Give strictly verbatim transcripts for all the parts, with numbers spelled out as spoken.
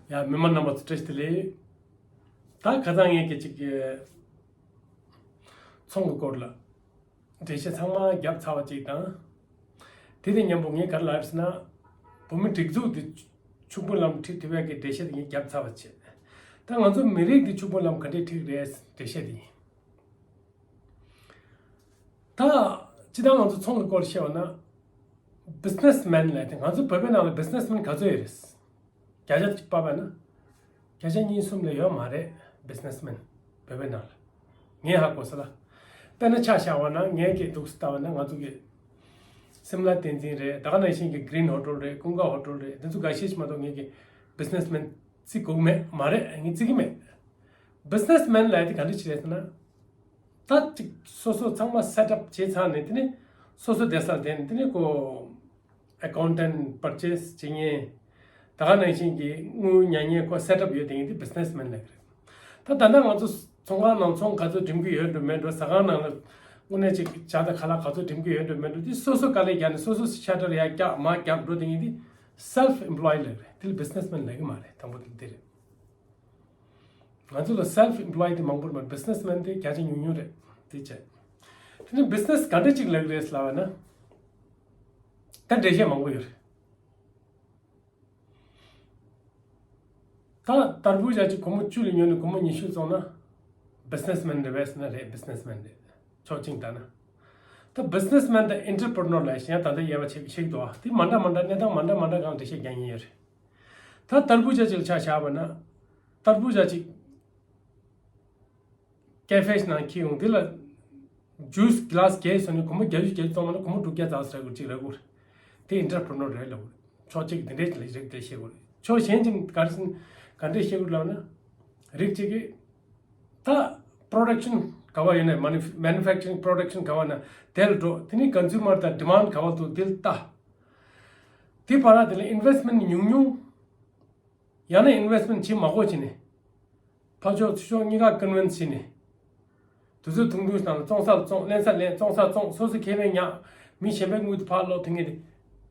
ཡ། མི་མང་རྣམ་པ་ཚོ་བཀྲ་ཤིས་བདེ་ལེགས། ད་ཁ་སང་ངས་ཀྱི་ཅིག་གི་ཚོང་གི་སྐོར་ལ་འགྲེལ་བཤད་ཚང་མ་བརྒྱབ་ཚར་བ་ཅིག་དང་། དེ་དང་མཉམ་པོ་ངས་ག་རེ་ལབ་ཟེར་ན། བོད་མི་སྒྲིག་འཛུགས་འདི་ཕྱུག་པོ་ལམ་ཁྲིད་ཐུབ་ཡག་གི་འགྲེལ་བཤད་དེ་ངས་བརྒྱབ་ཚར་བ་བྱས། ད་ང་ཚོ་མི་རིགས་འདི་ཕྱུག་པོ་ལམ་ག་འདྲས་ཁྲིད་རེད་འགྲེལ་བཤད་དེ་ཡིན། ད་སྤྱི་བཏང་ང་ཚོ་ཚོང་གི་སྐོར་བཤད་པ་ན། བི་ཛི་ནེ་སི་མེན་ལབ་དེ་ང་ཚོ་བོད་པའི་ནང་ལ་བི་ཛི་ནེ་སི་མེན་ག་ཚོད་ཡོད་རེད། བརྒྱ་ཆ་གཅིག་དཔག་པ་ན། བརྒྱ་ཆ་གཉིས་གསུམ་ལས་ཡོད་མ་རེད་བི་ཛི་ནེ་སི་མེན། བོད་པའི་ནང་ལ། ངས་ཧ་གོ་ས་ལ། དཔེར་ན་ཆ་བཞག་པ་ན་ངས་ཀྱི་འདུག་སེ་ལྟ་བ་ན་ང་ཚོ་གི་སིམ་ལ་བསྟན་འཛིན་རེད། ད་ག་ནང་བཞིན་གྱི་གི་རིན་ཧོ་ཊེལ་རེད། ཀུན་དགའ་ཧོ་ཊེལ་རེད། འདི་ཚོ་འགའ་ཤས་ཤིག་མ་གཏོགས་ངས་ཀྱི་བི་ཛི་ནེ་སི་མེན་བརྩི་དགོས་མེད་མ་རེད། ངས་བརྩི་གི་མེད། བི་ཛི་ནེ་སི་མེན་ལབ་ཡ་དེ་ག་འདྲ་ཞིག་རེད་ཟེར་ན། ད་ཅིག་སོ་སོ་ཚང་མ་སེ་ཊི་ཨབ་བྱས་ཚར་ནས་དེ་ནས་སོ་སོ་བསྡད་སར་བསྡད་ནས་དེ་ནས་ཁོ་ཨེ་ཀའུན་ཊེན་ཊི་པར་ཆེ་སི་བྱེད་མཁན། ད་ག་ནང་བཞིན་གྱི་དངུལ་ཉོ་མཁན་ཁོ་སེ་ཊི་ཨབ་ཡོད་དེ་ཡིན་དེ་བི་ཛི་ནེ་སི་མེན་ལབ་ཀྱི་རེད། ད་ད་ལྟ་ང་ཚོ་ཚོང་ཁང་ནང་ཚོང་ག་ཚོད་འགྲིམ་གྱི་ཡོད་འགྲོ་མེད་འགྲོ། ཟ་ཁང་ནང་ལ་དངོས་གནས་ཅིག་ཇ་དང་ཁ་ལག་ག་ཚོད་འགྲིམ་གྱི་ཡོད་འགྲོ་མེད་འགྲོ་དེ་སོ་སོ་དཀའ་ལས་རྒྱག་ནས་སོ་སོ་ཤ་ཊར་ཡར་བཀྱག་མར་བརྒྱབ་འགྲོ་དེ་ཡིན་དེ་སེལ་ཕི་ཨེམ་པ་ལོའི་ལབ་ཀྱི་རེད། དེ་ལ་བི་ཛི་ནེ་སི་མེན་ལབ་ཀྱི་མ་རེད། དང་པོ་དེ་འདི་རེད། ང་ཚོ་ལ་སེལ་ཕི་ཨེམ་པ་ལོའི་དེ་མང་པོ་རེད་མ་རེད། བི་ཛི་ནེ་སི་མེན་དེ་བརྒྱ་ཆ་ཉུང་ཉུང་རེད། དེ་བྱས། དེ་ནི་བི་ཛི་ནེ་སི་ག་འདྲ་ཅིག་ལབ་ཀྱི་རེད་ལབ་པ་ན། ད་འགྲེལ་བཤད་མང་པོ་ཡོད་རེད། ད་དར་འབུ་བཞག་ཅིག་སྒོར་མོ་བཅུ་ལ་ཉོས་ནས་སྒོར་མོ་ཉི་ཤུ་བཙོང་ན། བི་ཛི་ནེ་སི་མེན་རེད་པས་ཟེར་ན་རེད། བི་ཛི་ནེ་སི་མེན་རེད། ཕྱོགས་གཅིག་ལྟ་ན། ད་བི་ཛི་ནེ་སི་མེན་དང་ཨེན་ཊར་པི་རི་ནོར་ལབ་ཡ་ད་ལྟ་དབྱེ་བ་ཕྱེ་ཕྱེ་གི་འདུག་ཨ། དེ་མ་འདྲ་མ་འདྲ་གནས་སྟངས་མ་འདྲ་མ་འདྲ་གང་འགྲེལ་བཤད་རྒྱག་མཁན་ཡོད་རེད། ད་དར་འབུ་བཞག་ཅིག་ལ་ཆ་བཞག་པ་ན། དར་འབུ་བཞག་ཅིག་ཀེ་ཕེ་ནང་འཁྱེར་ཡོང་དེ་ལ། ཇུས་གི་ལཱ་སི་བརྒྱད་བཟོས་ནས་སྒོར་མོ་བརྒྱད་ཅུ་བརྒྱད་ཅུ་བཙོང་བ་ན་སྒོར་མོ་དྲུག་བརྒྱ་ཙམ་ཟེར་དགོས་ཅིག་རག་གི་རེད། དེ་ཨེན་ཊར་པི་རི་ནོར་རེད་ལབ་དགོས་རེད། ཕྱོགས་གཅིག་དེ་འདྲའི་ལས་རིགས་དེ་ཤེས་དགོས་རེད། ཕྱོགས་གཞན་གཅིག་ག་རེ་ཟེར་ག་འདྲས་ཤེས་དགོས་ལབ་ན། རིགས་གཅིག་གིས་ད་པྲོ་ཌག་ཤན་ག་བ་ཡོད་ན། མེ་ནུ་ཕེག་ཅར་རིང་པྲོ་ཌག་ཤན་ག་བ་ན་དེ་ལ་འགྲོ། དེ་ནས་ཀོན་སུ་མར་དང་ཌི་མན་ཌི་ག་བ་འདུག་དེ་ལ་ལྟ། དེ་བར་དེ་ལ་ཨིན་ཝེ་སི་མེན་ཊི་ཉུང་ཉུང་། ཡང་ན་ཨིན་ཝེ་སི་མེན་ཊི་བྱེད་མ་དགོས་བྱས་ནས། ཕར་ཕྱོགས་ཚུར་ཕྱོགས་གཉིས་ཀ་ཀོན་ཝིན་སི་བྱས་ནས། དུས་ཚོད་ཐུང་ཐུང་ནང་ལ་བཙོང་སར་བཙོང་། ལེན་སར་ལེན། བཙོང་སར་བཙོང་། སོ་སོ་ཁེ་ཕན་ཉག་མི་གཞན་པའི་དངུལ་དེ་ཕར་སློག་ཐུབ་མཁན་དེ་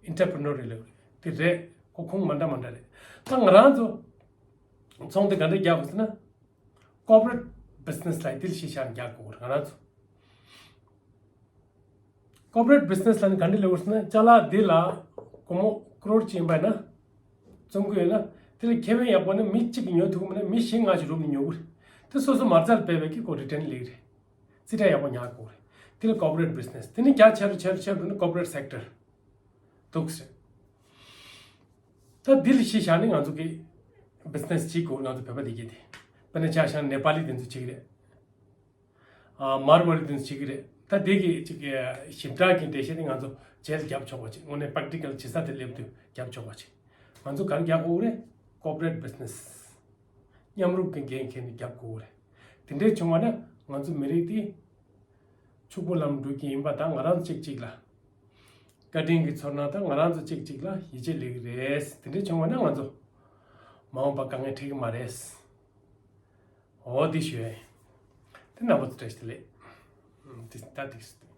ཨེན་ཊར་པི་རི་ནོར་རེད་ལབ་རེད། དེ་རེད། ཁོ་ཁུངས་མ་འདྲ་མ་འདྲ་རེད། ད་ང་རང་ཚོ་ཚོང་དེ་ག་འདྲ་རྒྱག་དགོས་ཟེར་ན། ཀོར་པོ་རེ་ཊི་བི་ཛི་ནེ་སི་ལབ་དེ་ལ་གཞི་བཞག་ནས་རྒྱག་དགོས་རེད་ང་རང་ཚོ། ཀོར་པོ་རེ་ཊི་བི་ཛི་ནེ་སི་ལབ་ནི་ག་འདྲ་ལབ་དགོས་ཟེར་ན། ཅ་ལག་འདི་ལ་སྒོར་མོ་ཀོ་རོར་གཅིག་ཡིན་པ་ན། བཙོང་གི་ཡོད་ན། དེ་ལ་ཁེ་ཕན་ཡག་པོ་ནི་མི་གཅིག་གིས་ཉོ་ཐུབ་ཀྱི་མིན་ན་མི་བཞི་ལྔ་ཞིག་རུབ་ནས་ཉོ་གི་རེད། དེ་སོ་སོ་མ་རྩ་ལ་སྦས་པའི་གི་ཁོ་རི་ཊན་སླེབས་ཀྱི་རེད། རྩིས་ཁྲ་ཡག་པོ་ཉར་དགོས་རེད། དེ་ལ་ཀོར་པོ་རེ་ཊི་བི་ཛི་ནེ་སི། དེ་ནི་རྒྱ་ཆེ་རུ་ཆེ་རུ་ཆེ་རུ་འགྲོ་ནི་ཀོར་པོ་རེ་ཊི་སེག་ཊར་འདུག་ཟེར། ད་འདི་ལ་གཞི་བཞག་ནས་ང་ཚོ་གི་བི་ཛི་ནེ་སི་བྱེད་དགོས། ང་ཚོ་བོད་པ་དེ་གྱད་དེ། དཔེར་ན་ཆ་བཞག་ན་ནེ་པ་ལི་དེ་ཚོ་བྱེད་ཀྱི་རེད། ཨ། མར་ཝ་རི་དེ་ཚོ་བྱེད་ཀྱི་རེད། ད་དེ་གི་ཅིག་ཞིབ་ཕྲ་གི་འགྲེལ་བཤད་དེ་ང་ཚོ་རྗེས་ལ་རྒྱབ་ཆོག་པ་ཅིག་དངོས་གནས་པེག་ཊི་ཀལ་བྱེད་ས་དེ་སླེབས་དུས་རྒྱབ་ཆོག་པ་ཅིག་ང་ཚོ་ག་རེ་རྒྱག་དགོས་རེད། ཀོར་པོ་རེ་ཊི་བི་ཛི་ནེ་སི། མཉམ་རུབ་ཀྱི་འགན་འཁྱེར་ནས་རྒྱབ་དགོས་རེད། དེ་འདྲས་བྱུང་བ་ན་ང་ཚོ་མི་རིགས་དེ་ཕྱུག་པོ་ལམ་འགྲོ་གི་ཡིན་པ་དང་། ང་རང་ཚོ་གཅིག་གཅིག་ལ་བཀའ་དྲིན་གྱི་ཚོར་སྣང་དང་། ང་རང་ཚོ་གཅིག་གཅིག་ལ་ཡིད་ཆེས་སླེབས་ཀྱི་རེད། དེ་འདྲས་བྱུང་བ་ན་ང་ཚོ་མ་འོངས་པ་དཀའ་ངལ་འཕྲད་ཀྱི་མ་རེད། འོ་དེ་ཞུ་ཡ་ཡིན། དེ་རྣམ་པ་ཚོ་བཀྲ་ཤིས་བདེ་ལེགས། ཨུམ། དེ་ད་དེ།